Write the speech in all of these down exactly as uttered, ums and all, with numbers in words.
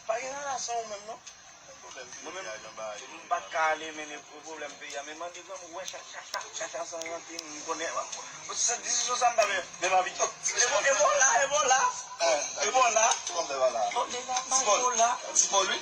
Pa gen relasyon ou menm non. Mwen menm, m pa t ka ale mennen pwoblèm peyi a, men mande granmoun wè Chacha, Chacha san rankin, m konnen. Sa desizyon sa m pa men, men m anvi. E bon, e bon la, e bon la. E bon la. Ti Pòl, Ti Pòl, wi.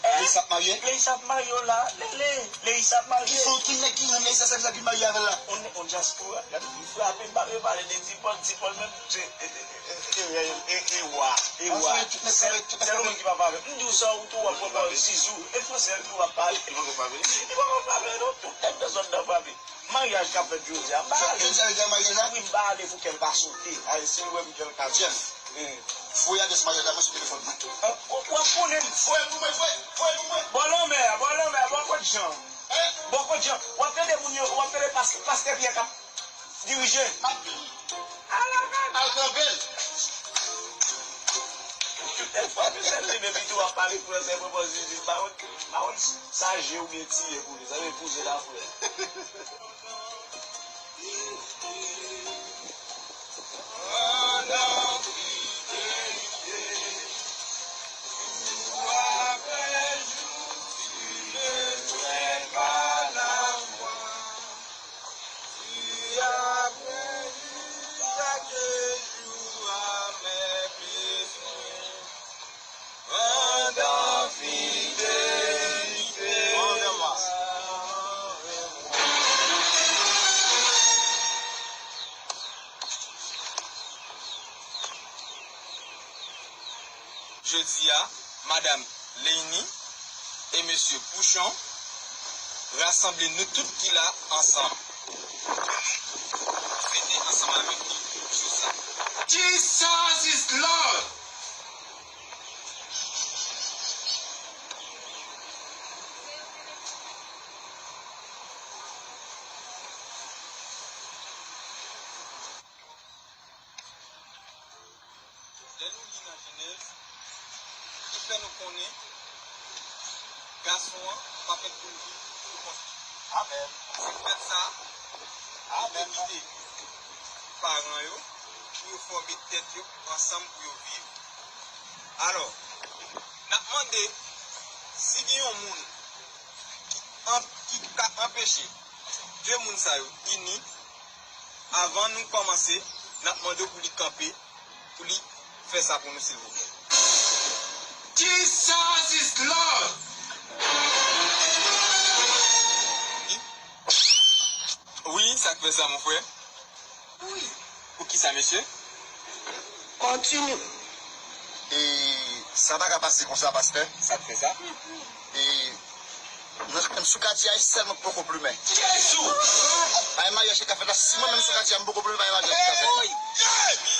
Leis ap marye? Leis ap marye w la. Lele, Leis ap marye. Ki fè yon nèg ki renmen Leis sa, sa ki marye avè l la? On, on dyaspora. Gade, m frape, m pa vle pale de Ti Pòl, Ti Pòl menm, se, e, e, e, e, e, e, e wa, e wa. Sèl, sèl moun ki pa frape. M di w sa, ou tou w ap pran pawòl Zizou. E fransè l tou w ap pale. Li poko frape. Li poko frape, non. Tout tèt nan zòn nan frape. Maryaj k ap fèt jodi a, m pa ale. Jodi a, jodi a, maryaj la? Wi, m pa ale pou kè l pa sote. Ayisyen wè m kè l ka sote. Voye adrès maryaj la mwen sou telefòn mwen. W ap konnen m. Voye l pou mwen, voye, voye l pou mwen. Bò lanmè a, bò lanmè a, bò kot Jan. Bò kot Jan. W ap tande moun yo, w ap tande pas-, pastè Pyè k ap dirije. Al kanpe l. Tout lè fwa misye leve pito w ap pale fransè, mwen pran zizi, m pa konn, m pa konn sa je oubyen tiye pou li, sa vle pouse la frè. Jodi a, Madam Leiny e Mesye Pouchon rasanble nou tout ki la ansanm pou fete ansanm avèk nou jou sa. Jesus is Lord! Lè nou li nan Jenèz, li fè nou konnen gason an pa fèt pou l viv pou kont li. Amèn. Se pou tèt sa, li te kite paran yo pou yo fòme tèt yo ansanm pou yo viv. Alò, n ap mande si gen yon moun ki an-, ki ka anpeche de moun sa yo ini. Avan nou kòmanse, n ap mande w pou li kanpe, pou li fè sa pou nou, silvouplè. Jesus is Lord! Wi, sa k fè sa, mon frè? Wi. Poukisa, mesye? Kontinye. E sa pa ka pase konsa, pastè. Sa k fè sa? E mwen menm sou katye a, e sèl mwen k poko plimen. Jezi! Pa gen maryaj ki ka fèt la, si mwen menm sou katye a, m poko plimen, pa gen maryaj ki ka fèt. Ey!